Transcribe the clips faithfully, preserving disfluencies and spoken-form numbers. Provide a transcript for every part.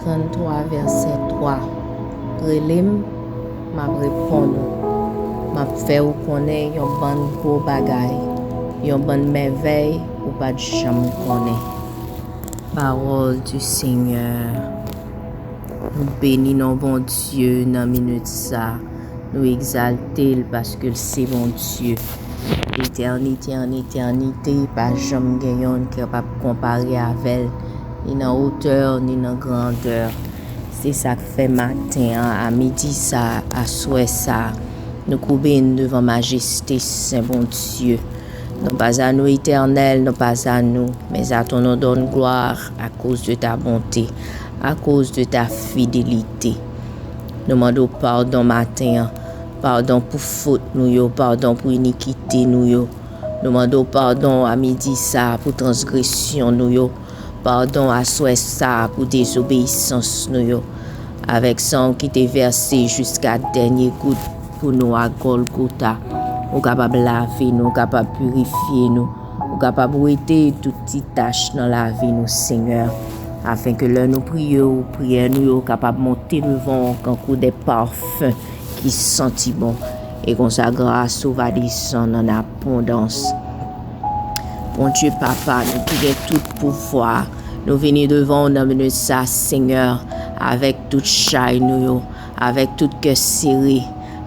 Tranntwa, vèsè twa. Rele m, m ap reponn ou. M ap fè ou konnen yon bann gwo bagay, yon bann mèvèy ou pa t janm konnen. Parole du Seigneur. Nou beni non Bondye nan minit sa. Nou egzalte l paske l se Bondye. Etènite an etènite, pa janm gen yonn ki kapab konpare avè l, ni nan wotè, ni nan grandè. Se sa k fè maten an, a midi sa, aswè sa, nou koube n devan majeste Sen Bondye. Non pas à nous, Éternel, non pas à nous, mais à ton nom donne gloire à cause de ta bonté, à cause de ta fidélité. Nou mande w padon maten an, padon pou fot nou yo, padon pou inikite nou yo. Nou mande w padon a midi sa pou transgresyon nou yo, padon aswè sa pou dezobeyisans nou yo. Avèk san w ki te vèse jiska dènye gout pou nou a Gòlgota, ou kapab lave nou, ou kapab pirifye nou, ou kapab wete tout ti tach nan lavi nou, Senyè, afenke lè nou priye w, priyè nou yo kapab monte devan w kankou de pafen ki santi bon. E konsa, gras ou va desann an abondans. Bondye Papa, nou ki gen tout pouvwa, nou vini devan w nan minit sa, Senyè, avèk tout chay nou yo, avèk tout kè sere,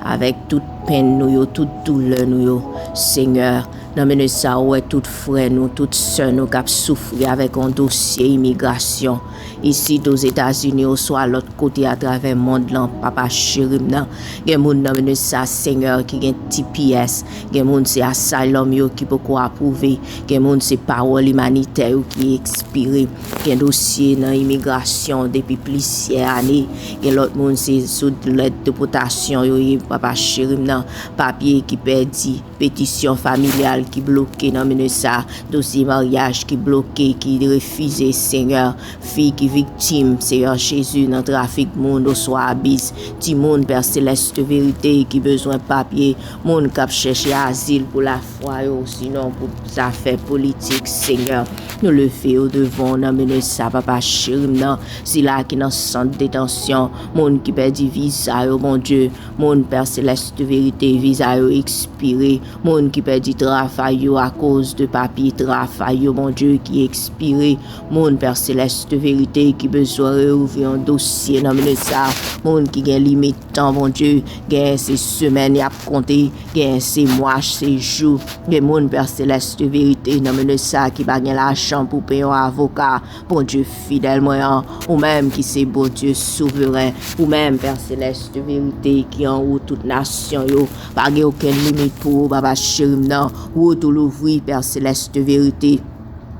avèk tout penn nou yo, tout doulè nou yo, Senyè. Nan minit sa, ou wè tout frè nou, tout sè nou k ap soufri avèk yon dosye imigrasyon, isit Ozetazini oswa lòt kote atravè mond lan, Papa cheri m nan. Gen moun nan minit sa, Senyè, ki gen T P S. Gen moun se asylum yo ki poko apwouve. Gen moun se pawòl imanitè yo ki ekspire. Gen dosye nan imigrasyon depi plizyè ane. Gen lòt moun se sou lèt depòtasyon yo ye, Papa cheri m nan. Papye ki pèdi, petisyon familyal ki bloke nan minit sa, dosye maryaj ki bloke, ki refize, Senyè, fi ki viktim, Senyè Jezi, nan trafik moun oswa abis, timoun, Pè Selès de verite, ki bezwen papye, moun k ap chèche azil pou lafwa yo, sinon pou zafè politik, Senyè. Nou leve yo devan w nan minit sa, Papa cheri m nan, sila ki nan sant detansyon, moun ki pèdi viza yo, Bondye, moun, Pè Selès de verite, viza yo ekspire, moun ki pèdi travay yo akoz de papye travay yo, Bondye, ki ekspire, moun, Pè Selès de verite, ki bezwen reouvri yon dosye nan minit sa, moun ki gen limit tan, Bondye, genyen se semèn y ap konte, genyen se mwa, se jou, gen moun, Pè Selès de verite, nan minit sa ki pa gen lajan pou peye yon avoka, Bondye fidèl mwen an, ou menm ki se Bondye souveren, ou menm Pè Selès de verite ki anwo tout nasyon yo, pa gen okenn limit pou ou, Papa cheri m nan, wout ou louvri, Pè Selès de verite.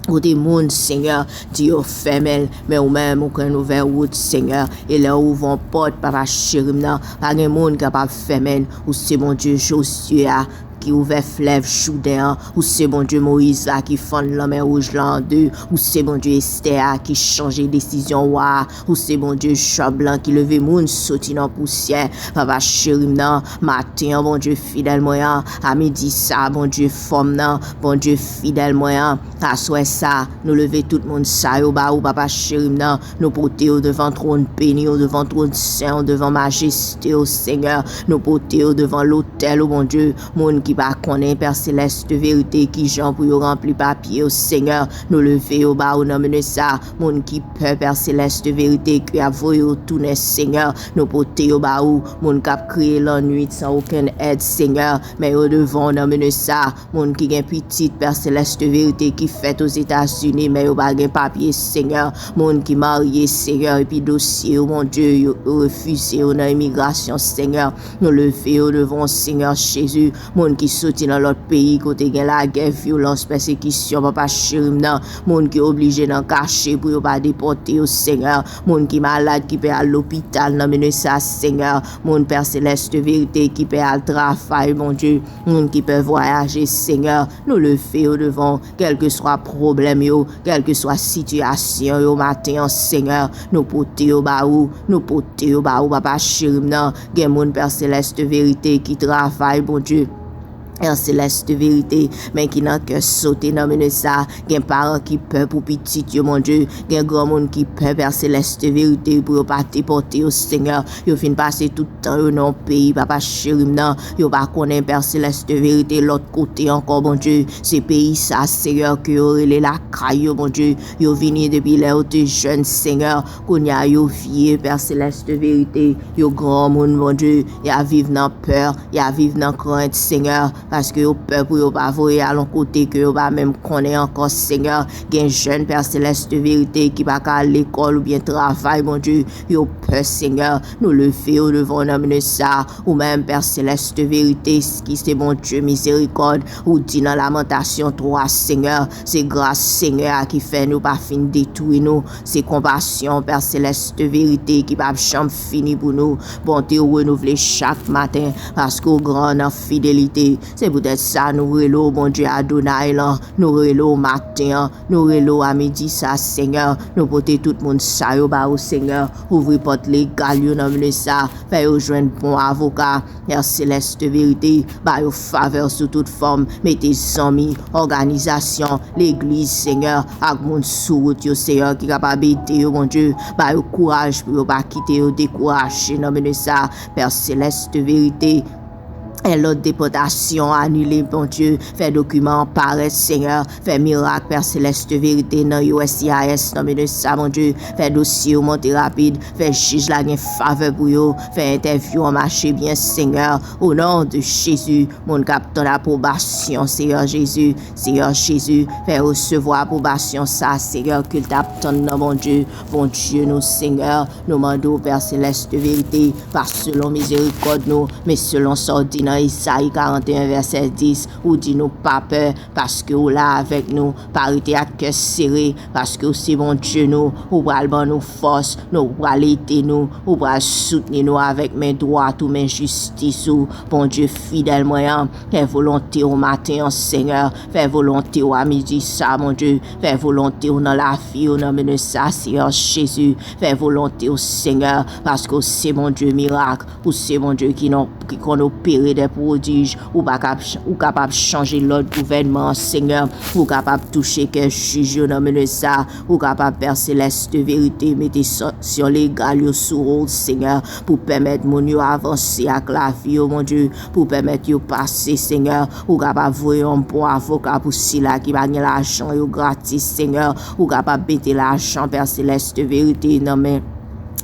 Kote moun, Senyè, di yo fèmen l, men ou menm ou konn ouvè wout, Senyè, e lè ou ouvè yon pòt, Papa cheri m nan, pa gen moun kapab fèmen l, ou se Bondye Jozye a, ki ouvè flèv Jouden an, ou se Bondye Moyiz la ki fann lanmè wouj la an de, ou se Bondye Estè a ki chanje desizyon wa a, ou se Bondye Jòb lan ki leve moun soti nan pousyè, Papa cheri m nan, maten an, Bondye fidèl mwen an, a midi sa, Bondye fò m nan, Bondye fidèl mwen an, aswè sa, nou leve tout moun sa yo ba ou, Papa cheri m nan, nou pote yo devan twòn beni w, devan twòn sen w, devan majeste w, Senyè, nou pote yo devan lotèl ou, Bondye, moun ki pa konnen, Pè Selès de verite, kijan pou yo ranpli papye yo, Senyè, nou leve yo ba ou nan minit sa, moun ki pè, Pè Selès de verite, ke y ap voye yo tounen, Senyè, nou pote yo ba ou, moun k ap kriye lannwit san okenn èd, Senyè, men yo devan w nan minit sa, moun ki gen pitit, Pè Selès de verite, ki fèt Ozetazini, men yo pa gen papye, Senyè, moun ki marye, Senyè, epi dosye yo, Bondye, yo refize yo nan imigrasyon, Senyè, nou leve yo devan w, Senyè Jezi, moun ki soti nan lòt peyi kote gen lagè, vyolans, pèsekisyon, Papa cheri m nan, moun ki oblije nan kache pou yo pa depòte yo, Senyè, moun ki malad ki pè al lopital nan minit sa, Senyè, moun, Pè Selès de verite, ki pè al travay, Bondye, moun ki pè vwayaje, Senyè, nou leve yo devan w, kèlkeswa pwoblèm yo, kèlkeswa sitiyasyon yo, maten an, Senyè, nou pote yo ba ou, nou pote yo ba ou, Papa cheri m nan, gen moun, Pè Selès de verite, ki travay, Bondye, Pè Selès de verite, men ki nan kè sote nan minit sa. Gen paran ki pè pou pitit yo, Bondye. Gen granmoun ki pè, Pè Selès de verite, pou yo pa depòte yo, Senyè. Yo fin pase tout tan yo nan yon peyi, Papa cheri m nan. Yo pa konnen, Pè Selès de verite, lòt kote ankò, Bondye. Se peyi sa, Senyè, ke yo rele lakay yo, Bondye. Yo vini depi lè yo te jèn, Senyè. Kounye a, yo vye, Pè Selès de verite. Yo granmoun, Bondye. Y a viv nan pè, y a viv nan krent, Senyè, paske yo pè pou yo pa voye al yon kote ke yo pa menm konnen ankò, Senyè. Gen jèn, Pè Selès de verite, ki pa ka al lekòl oubyen travay, Bondye. Yo pè, Senyè. Nou leve yo devan w nan minit sa. Ou menm, Pè Selès de verite, ki se Bondye mizerikòd, ou di nan Lamantasyon twa, Senyè, se gras Senyè a ki fè nou pa fin detwi nou. Se konpasyon, Pè Selès de verite, ki p ap janm fini pou nou. Bonte w renouvle chak maten, paske w gran nan fidelite. Se poutèt sa nou rele w Bondye Adonay lan, nou rele w maten an, nou rele w a midi sa, Senyè. Nou pote tout moun sa yo ba ou, Senyè. Ouvri pòt legal yo nan minit sa, fè yo jwenn bon avoka. Pè Selès de verite, ba yo favè sou tout fòm, mete zanmi, òganizasyon, legliz, Senyè, ak moun sou wout yo, Senyè, ki kapab ede yo, Bondye, ba yo kouraj pou yo pa kite yo dekouraje nan minit sa, Pè Selès de verite. Fè lòd depòtasyon anile, Bondye. Fè dokiman an parèt, Senyè. Fè mirak, Pè Selès de verite, nan U S C I S, nan minit sa, Bondye. Fè dosye yo monte rapid. Fè jij la gen favè pou yo. Fè entèvyou an mache byen, Senyè. O non de Jezi, moun k ap tann apwobasyon, Senyè Jezi. Senyè Jezi, fè resevwa apwobasyon sa, Senyè, ke l t ap tann nan, Bondye. Bondye nou, Senyè. Nou mande w, Pè Selès de verite, pa selon mizerikòd nou, men selon sa w di nan Ezayi karant e en vèsè dis, ou di nou pa pè, paske w la avèk nou, pa rete ak kè sere, paske w se Bondye nou, ou pral ban nou fòs, nou pral ede nou, ou pral soutni nou avèk men dwat ou, men jistis ou, Bondye fidèl mwen an, fè volonte w maten an, Senyè, fè volonte w a midi sa, Bondye, fè volonte w nan lavi yo, nan minit sa, Senyè Jezi, fè volonte w, Senyè, paske w se Bondye mirak, ou se Bondye ki non, ki konn opere de pwodij, ou pa kap, ou kapab chanje lòd gouvènman an, Senyè, ou kapab touche kè jij yo nan minit sa, ou kapab Pè Selès de verite, mete sanksyon legal yo sou ou, Senyè, pou pèmèt moun yo avanse ak lavi yo, Bondye, pou pèmèt yo pase, Senyè, ou kapab voye yon bon avoka pou sila ki pa gen lajan yo gratis, Senyè, ou kapab mete lajan Pè Selès de verite nan men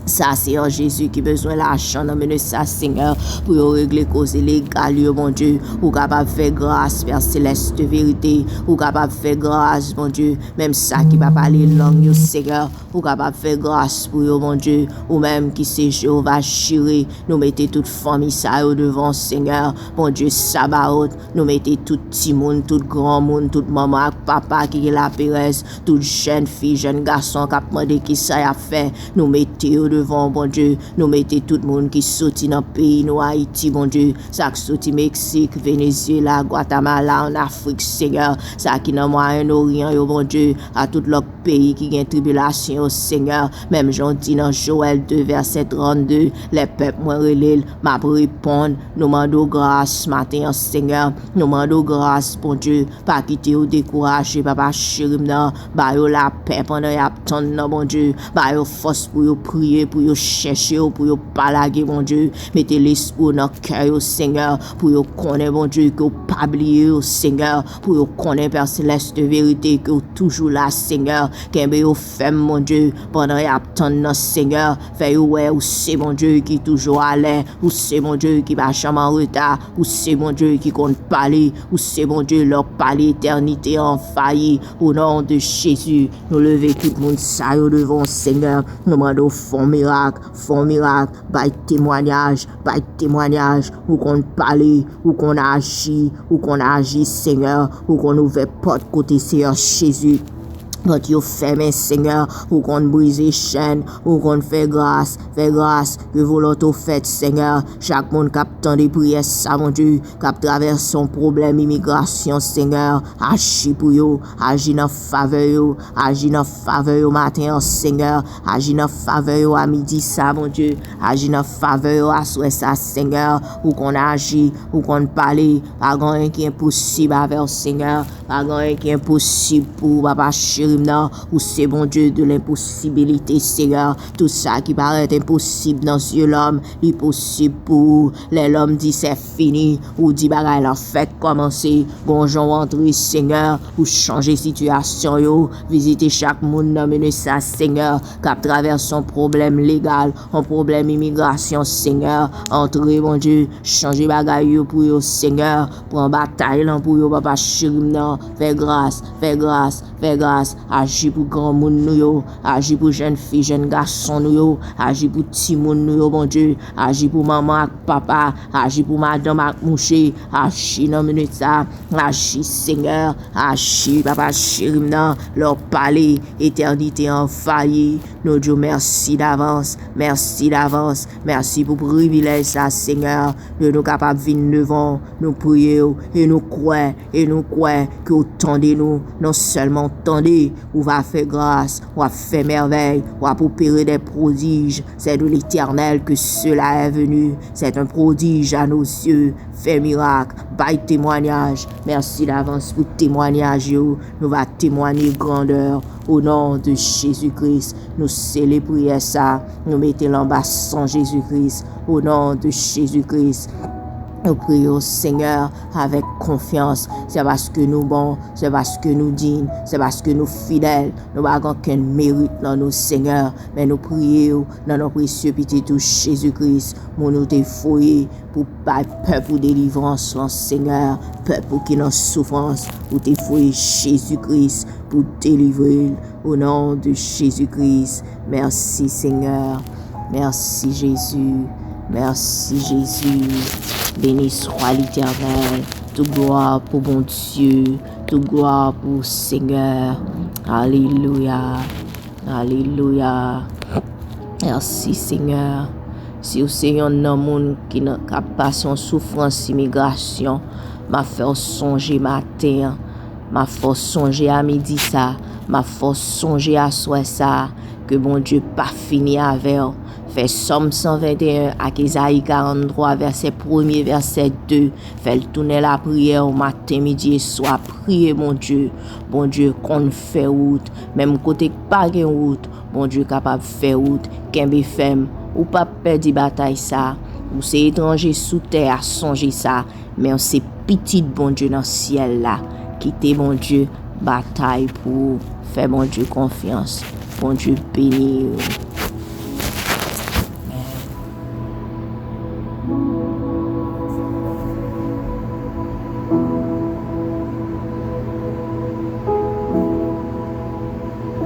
sa, Senyè Jezi, ki bezwen lajan nan minit sa, Senyè, pou yo regle koze legal yo, Bondye. Ou kapab fè gras, Pè Selès de verite. Ou kapab fè gras, Bondye. Menm sa ki pa pale lang yo, Senyè, ou kapab fè gras pou yo, Bondye. Ou menm ki se Jewova Jire, nou mete tout fanmi sa yo devan w, Senyè. Bondye Sabaot, nou mete tout timoun, tout granmoun, tout manman ak papa ki gen laperèz, tout jèn fi, jèn gason k ap mande kisa y ap fè. Nou mete yo devan w, Bondye. Nou mete tout moun ki soti nan peyi nou, Ayiti, Bondye. Sa k soti Meksik, Venezyela, Gwatamala, ann Afrik, Senyè. Sa ki nan Mwayen Oryan yo, Bondye. A tout lòt peyi ki gen tribilasyon yo, Senyè. Menm jan w di nan Jowèl de vèsè trannde, lè pèp mwen rele l, m ap reponn. Nou mande w gras maten an, Senyè. Nou mande w gras, Bondye. Pa kite yo dekouraje, Papa cheri m nan. Ba yo lapè pandan y ap tann nan, Bondye. Ba yo fòs pou yo priye, pou yo chèche w, pou yo pa lage, Bondye. Mete lespri w nan kè yo, Senyè, pou yo konnen, Bondye, ke w pa bliye yo, Senyè. Pou yo konnen, Pè Selès de verite, ke w toujou la, Senyè. Kenbe yo fèm, Bondye, pandan y ap tann nan, Senyè. Fè yo wè ou se Bondye ki toujou alè, ou se Bondye ki pa janm an reta, ou se Bondye ki konn pale, ou se Bondye lè w pale etènite anvayi. O non de Jezi, nou leve tout moun sa yo devan w, Senyè. Nou mande w fè yon mirak, fè yon mirak, bay temwanyaj, bay temwanyaj, ou konn pale, ou konn aji, ou konn aji, Senyè, ou konn ouvè pòt kote, Senyè Jezi. Pòt yo fèmen, Senyè, ou konn brize chèn, ou konn fè gras, fè gras, ke volonte w fèt, Senyè. Chak moun k ap tande priyè sa, Bondye, k ap travèse yon pwoblèm imigrasyon, Senyè, aji pou yo, aji nan favè yo, aji nan favè yo maten an, Senyè, aji nan favè yo a midi sa, Bondye, aji nan favè yo aswè sa, Senyè, ou konn aji, ou konn pale, pa gen anyen ki enposib avè w, Senyè. Pa gen anyen ki enposib pou ou, papa cheri m nan. Ou se Bondye de lenposibilite, Senyè. Tout sa ki parèt enposib nan zye lòm, li posib pou ou. Lè lòm di c'est fini, ou di bagay lan fèk kòmanse. Gon jan w antre, Senyè, ou chanje sitiyasyon yo. Vizite chak moun nan minit sa, Senyè, k ap travèse yon pwoblèm legal, yon pwoblèm imigrasyon, Senyè. Antre, Bondye, chanje bagay yo pou yo, Senyè. Pran batay lan pou yo, papa cheri m nan. Fè gras, fè gras, fè gras. Aji pou granmoun nou yo. Aji pou jèn fi, jèn gason nou yo. Aji pou timoun nou yo, Bondye. Aji pou manman ak papa. Aji pou madanm ak mouche. Aji nan minit sa. Aji, Senyè. Aji, papa cheri m nan. Lè w pale, etènite anvayi. Nou di w mèsi davans. Mèsi davans. Mèsi pou privilèj sa, Senyè, de nou kapab vin devan w. Nou priye w e nou kwè, e nou kwè ke w tande nou. Non sèlman w tande, ou va fè gras, w ap fè mèvèy, w ap opere des prodiges. C'est de l'Éternel que cela est venu. C'est un prodige à nos yeux. Fè mirak, bay temwanyaj. Mèsi davans pou temwanyaj yo. Nou va temwanye grandè. O non de Jezi Kris, nou sele priyè sa. Nou mete l anba san Jezi Kris. O non de Jezi Kris, nou priye w, Senyè, avèk konfyans. Se paske nou bon, se paske nou diy, se paske nou fidèl. Nou pa gen okenn merit nan nou, Senyè, men nou priye w nan non presye Pitit ou Jezi Kris, moun ou te voye pou bay pèp ou delivrans lan, Senyè, pèp ou ki nan soufrans, ou te voye Jezi Kris pou delivre l. O non de Jezi Kris, mèsi, Senyè. Mèsi, Jezi. Mèsi, Jezi. Beni swa Letènèl. Tout glwa pou Bondye. Tout glwa pou Senyè. Alelouya. Alelouya. Mèsi, Senyè. Si w se yonn nan moun ki nan, k ap pase yon soufrans imigrasyon, m ap fè w sonje maten an. M ap fè w sonje a midi sa. M ap fè w sonje aswè sa. Ke Bondye pa fini avè w. Fè Sòm san venteyen ak Ezayi karanntwa, vèsè premye, vèsè de. Fè l tounen lapriyè w maten, midi e swa. Priye Bondye. Bondye konn fè wout. Menm kote k pa gen wout, Bondye kapab fè wout. Kenbe fèm. Ou p ap pèdi batay sa. Ou se etranje sou tè a, sonje sa. Men w se pitit Bondye nan syèl la. Kite Bondye batay pou ou. Fè Bondye konfyans. Bondye beni w.